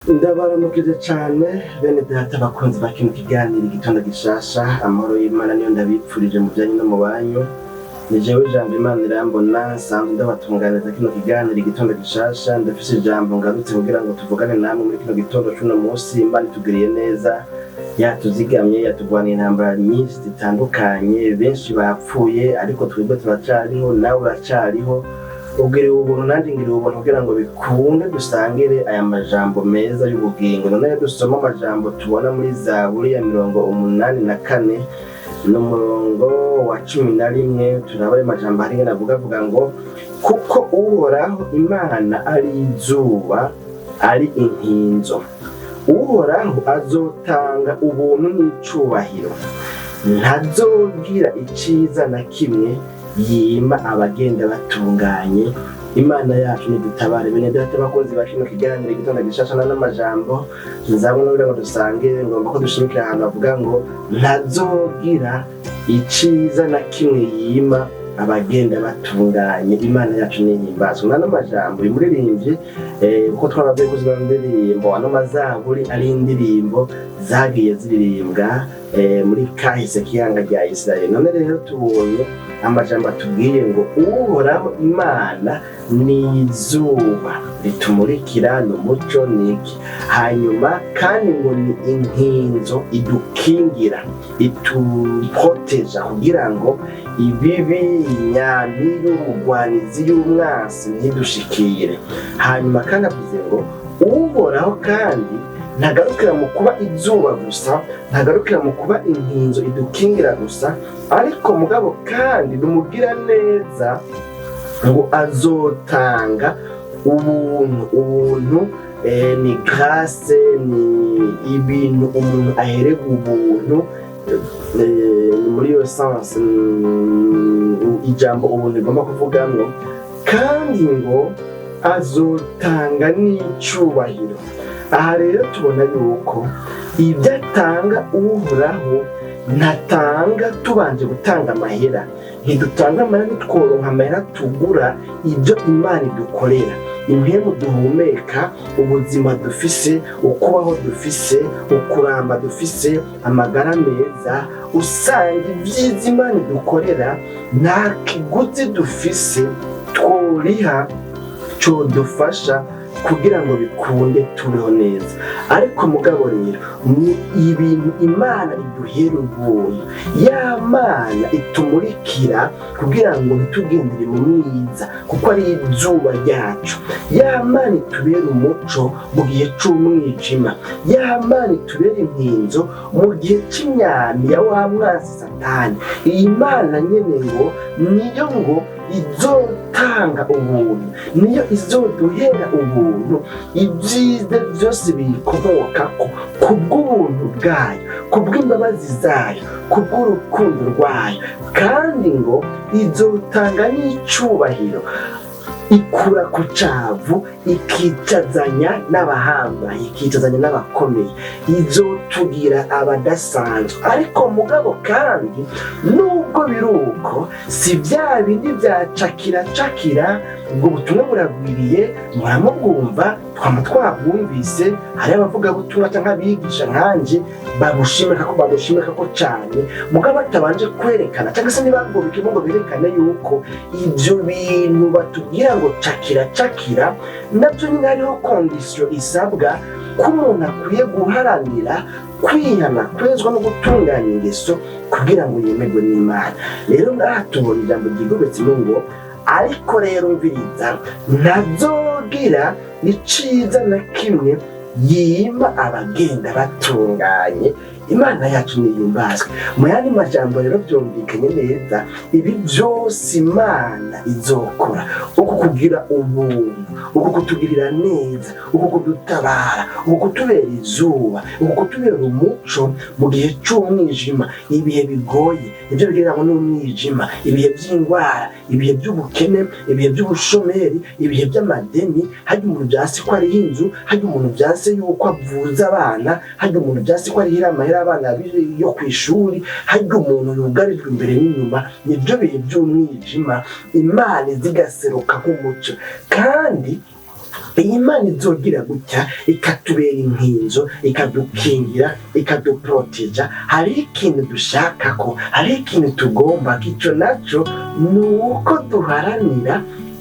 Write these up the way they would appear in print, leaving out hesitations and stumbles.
Ndabaramukije cane bene data bakunzi ba kino kiganiro Igitondo Gishasha. Amahoro y'Imana niyo ndabipfurije mu byanyu no mu banyu. Ni jewe Jambo Imana irambona, nsanzwe ndabatunganiriza kino kiganiro Igitondo Gishasha. Ndafise ijambo ngarutse kugira ngo tuvugane namwe muri kino gitondo c'uno munsi. Imana itugiriye neza, yatuzigamye, yatugwaniye intambara nyinshi zitandukanye. Benshi bapfuye, ariko twebwe turacariho, nawe uracariho. Ubwiriwe ubuntu, nanjye ngiriwe ubuntu, kugira ngo bikunde dusangire aya majambo meza y'ubugingo. None dusoma amajambo tubona muri Zaburi ya 84 n'umurongo wa 11. Turaba ayo majambo. Hari ingene avuga, avuga ngo: "Kuko Uhoraho Imana ari izuba, ari inkinzo, Uhoraho azotanga ubuntu n'icubahiro, ntazogira iciza na kimwe yima abagenda batunganye." Imana yacu nidutabare. Bene data bakunzi ba kino kiganiro Igitondo Gishasha, n'amajambo nzabona kugira ngo dusange, ngomba ko dushimikira ahantu bavuga ngo ntazogira iciza na kimwe yima abagenda batunganye. Imana yacu nihimbazwe. N'ano majambo uyu muririmbyi, kuko twababwiye ko zino ndirimbo, ano mazaburi ari indirimbo zagiye ziririmbwa muri kahise k'ihanga rya Israel. None rero tubonye amajambo atubwiye ngo Uhoraho Imana ni izuba ritumurikira, ni umuco, ni iki, hanyuma kandi ngo ni inkinzo idukingira, ituproteja kugira ngo ibibi, imyambi y'umugwanizi, y'umwansi ntidushikire. Hanyuma kandi avuze ngo Uhoraho kandi ntagarukira mu kuba izuba gusa, ntagarukira mu kuba inkinzo idukingira gusa, ariko mugabo kandi ni umugiraneza, ngo azotanga ubuntu. Ubuntu ni grâce, ni ibintu umuntu ahererwa ubuntu. Ni muri iyo sens ijambo ubuntu rigomba kuvugamwo. Kandi ngo azotanga n'icubahiro. Aha rero tubona yuko ibyo atanga Uhoraho, ntatanga tubanje gutanga amahera. Ntidutanga amahera, ntitworonka amahera tugura ibyo Imana idukorera: impemu duhumeka, ubuzima dufise, ukubaho dufise, ukuramba dufise, amagara meza. Usanga ibyiza Imana idukorera nta kiguzi dufise tworiha codufasha kugira ngo bikunde tubeho neza. Ariko mugabo rero ni ibintu Imana iduhera ubuntu, ya Mana itumurikira kugira ngo ntitugendere mu mwiza, kuko ari izuba ryacu, ya Mana itubera umuco mu gihe c'umwijima, ya Mana itubera inkinzo mu gihe c'imyami ya wa mwansi Satani. Iyi Mana nyene ngo niyo ngo izotanga ubuntu, niyo izoduhera ubuntu, ibyiza byose biyikomokako kubw'ubuntu bwayo, kubw'imbabazi zayo, kubw'urukundo rwayo. Kandi ngo izotanga n'icubahiro, ikura ku cavu ikicazanya n'abahambaye, ikicazanya n'abakomeye, izotugira abadasanzwe. Ariko mugabo kandi nubwo biri uko, si bya bindi bya cakira cakira. Ubwo butumwa buragwiriye, muramubwumva, twama twabwumvise. Hari abavugabutumwa cyangwa abigisha nkanje babushimika ko cyane, mugabo batabanje kwerekana cyangwa se ntibagobike ngo berekane yuko ibyo bintu batubwira ngo cakira cakira nabyo nyine hariho condition isabwa, ko umuntu akwiye guharanira kwihana, kwezwa no gutunganya ingeso kugira ngo yemerwe n'Imana. Rero ngaha tubona ijambo ryigobetsemo ngo: "Ariko rero mviriza, ntazogira iciza na kimwe yima abagenda batunganye." Imana yacu nihimbazwe. Mu yandi majambo rero byumvikanye neza, ibi byose Imana izokora, uku kugira ubuntu, uku kutugirira neza, uku kudutabara, uku kutubera izuba, uku kutubera umuco mu gihe c'umwijima, ibihe bigoye, ibyo bigereranywa n'umwijima, ibihe by'indwara, ibihe by'ubukene, ibihe by'ubushomeri, ibihe by'amadeni, harya umuntu byanse ko ariho inzu, harya umuntu byanse yuko avuza abana, harya umuntu byanse ko arihira amahera abana yo ku ishuri, harya umuntu yugarijwe imbere n'inyuma, nibyo bihe by'umwijima Imana izigaseruka nk'umuco. Kandi Iyi Mana izogira gutya ikatubera inkinzo, ikadukingira, ikaduproteja. Hari ikintu dushaka ko, hari ikintu tugomba, icyo naco ni uko duharanira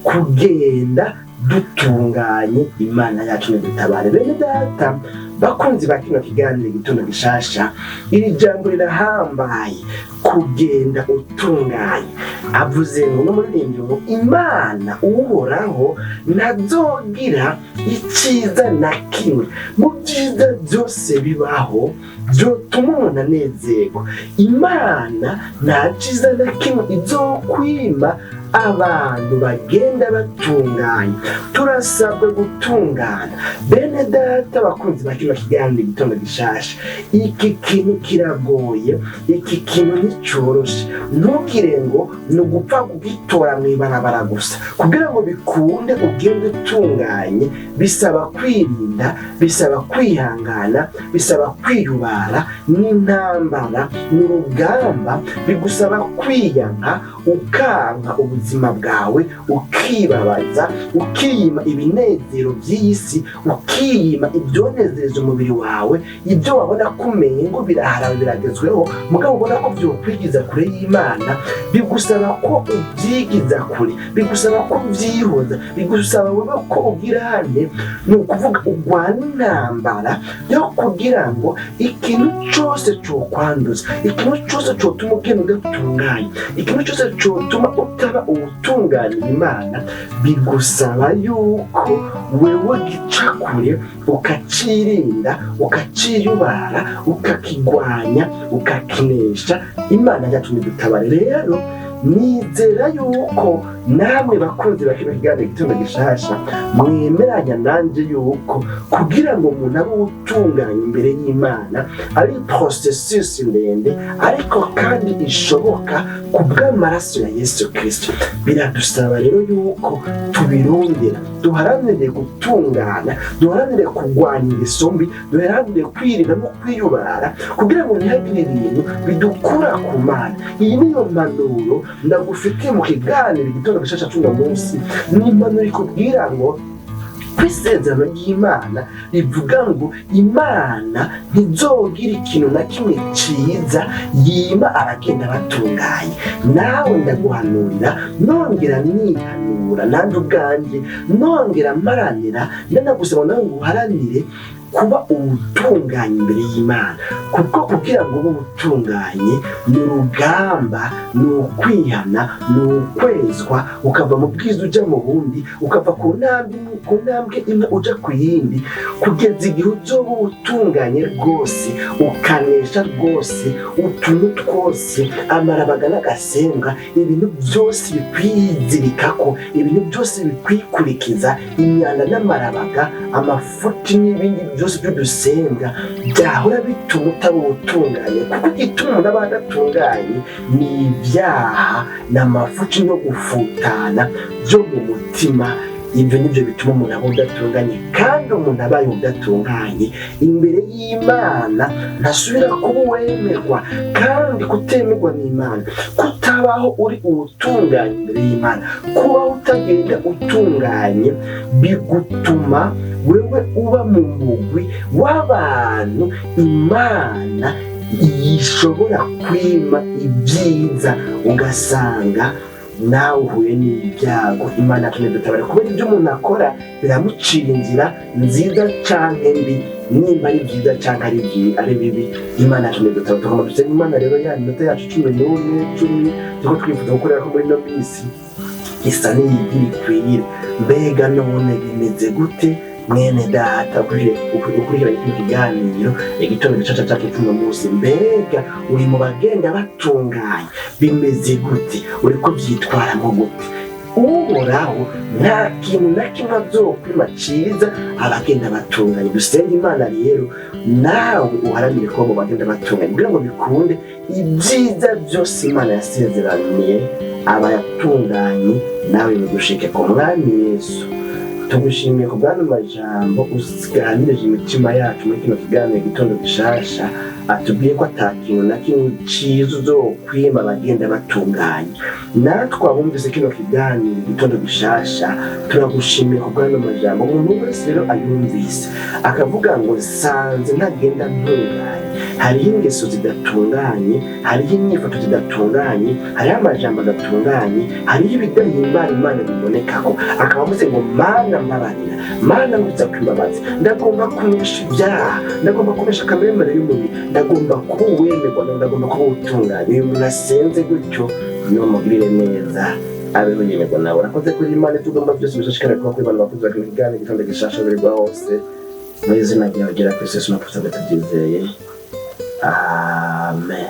kugenda dutunganye. Imana yacu nidutabare. Bene Data bakunzi ba kino kiganiro Igitondo Gishasha, iri jambo rirahambaye, kugenda utunganye. Avuze ngo n'umuririmbyi ngo Imana Uhoraho ntazogira icyiza na kimwe mu byiza byose bibaho byotuma umuntu anezerwa. Imana nta cyiza na kimwe izokwima abantu bagenda batunganye. Turasabwa gutungana. Bene Data bakunzi ba kino kiganiro Igitondo Gishasha, iki kintu kiragoye, iki kintu nticoroshe. Ntugire ngo ni ugupfa kugitora mu ibarabara gusa. Kugira ngo bikunde ugende utunganye, bisaba kwirinda, bisaba kwihangana, bisaba kwiyubara. N'intambara, ni urugamba. Bigusaba kwiyanka, ukanka ubuzima bwawe, ukibabaza, ukiyima ibinezero by'iyi si, ukiyima ibyonezereza umubiri wawe, ibyo wabona ko umengo biraharawe, biragezweho, mugabo ubona ko byokwigiza kure y'Imana. Bigusaba ko ubyigiza kure, bigusaba ko ubyihoza, bigusaba wowe ko ubwirane. Ni ukuvuga urwana intambara yo kugira ngo ikintu cyose cokwanduza, ikintu cyose cotuma ugenda udatunganye, ikintu cyose cotuma utaba uwutunganira Imana, bigusaba yuko wewe gica kure, ukacirinda, ukaciyubara, ukakigwanya, ukakinesha. Imana yacu nidutabare. Rero nizera yuko namwe bakunzi ba kino kiganiro Igitondo Gishasha mwemeranya nanje yuko kugira ngo umuntu abe utunganye imbere y'Imana ari processus ndende, ariko kandi ishoboka ku bw'amaraso ya Yesu Kristo. Biradusaba rero yuko tubirondera, duharanire gutungana, duharanire kurwanya ingeso mbi, duharanire kwirinda no kwiyubara kugira ngo ntihagire ibintu bidukura ku Mana. Iyi niyo mpanuro ndagufitiye mu kiganiro Igitondo Gishasha c'uno munsi. Ni impanuro ikubwira ngo ko isezerano ry'Imana rivuga ngo Imana ntizogira ikintu na kimwe ciza yima abagenda batunganye. Nawe ndaguhanurira, nongera nihanura nanjye ubwanjye, nongera mparanira, ndanagusaba nawe ngo uharanire kuba ubutunganye imbere y'Imana, kuko kugira ngo ube ubutunganye ni urugamba, ni ukwihana, ni ukwezwa, ukava mu bwiza ujya mu bundi, ukava ku ntambwe imwe uja ku yindi, kugeza igihe uzoba ubutunganye rwose, ukanesha rwose utuntu twose, amarabaga n'agasembwa, ibintu byose bikwizirikako, ibintu byose bikwikurikiza, imyanda n'amarabaga, amafuti n'ibindi byose by'udusembwa byahora bituma utaba ubutunganye. Kuko igituma umuntu aba adatunganye ni ibyaha n'amafuti no gufutana byo mu mutima. Ibyo nibyo bituma umuntu aba udatunganye. Kandi umuntu abaye udatunganye imbere y'Imana ntasubira kuba uwemerwa. Kandi kutemerwa n'Imana, kutabaho uri uwutunganye imbere y'Imana, kubaho utagenda utunganye, bigutuma wewe uba mu mugwi w'abantu Imana ishobora kwima ibyiza, ugasanga nawe uhuye n'ibyago. Imana tunedutabare, kubera ibyo umuntu akora biramucira inzira nziza canke mbi, nimba ari byiza canke ari bibi. Imana tunedutabare. Tugomba dusenga Imana rero. Ya minota yacu 11, 10 turiko twifuza gukorera ko muri ino minsi isa n'iyigira ikwira. Mbega none bimeze gute, mwene Data ukurikira kino kiganiro Igitondo Gishasha cacu c'uno munsi? Mbega uri mu bagenda batunganye? Bimeze gute? Uriko vyitwaramo gute? Uhoraho nta kintu na kimwe azokwima ciza abagenda batunganye. Dusenga Imana rero, nawe uharanire kuba mu bagenda batunganye kugira ngo bikunde ibyiza byose Imana yasezeraniye abayatunganye nawe bigushike ku Mwami Yesu. Tugushimiye ku bw'ano majambo uganirije imitima yacu muri kino kiganiro Igitondo Gishasha, atubwiye ko ata kintu na kimwe ciza uzokwima abagenda batunganye. Natwe abumvise kino kiganiro Igitondo Gishasha, turagushimiye ku bw'ano majambo. Umuntu wese rero ayumvise akavuga ngo nsanze ntagenda ntunganye, hariho ingeso zidatunganye, hariho inyifato zidatunganye, hariho amajambo adatunganye, hariho ibidahimbara Imana bibonekako, akaba avuze ngo: "Mana mbabarira, Mana ngutsa kwimbabazi, ndagomba kunesha ibyaha, ndagomba kunesha kamere y'umubiri, ndagomba kuba uwemerwa nawe, ndagomba kuba utunganye." Uyu muntu asenze gutyo, numugirire neza, abeho yemerwa nawe. Urakoze kuri Imana, tugomba byose bishishikara kuba kuri bantu bakuze bakina ikiganiro Igitondo Gishasha birirwa hose. Mu izina ryawe gera ku isi, tunakusabe tubyizeye, amen.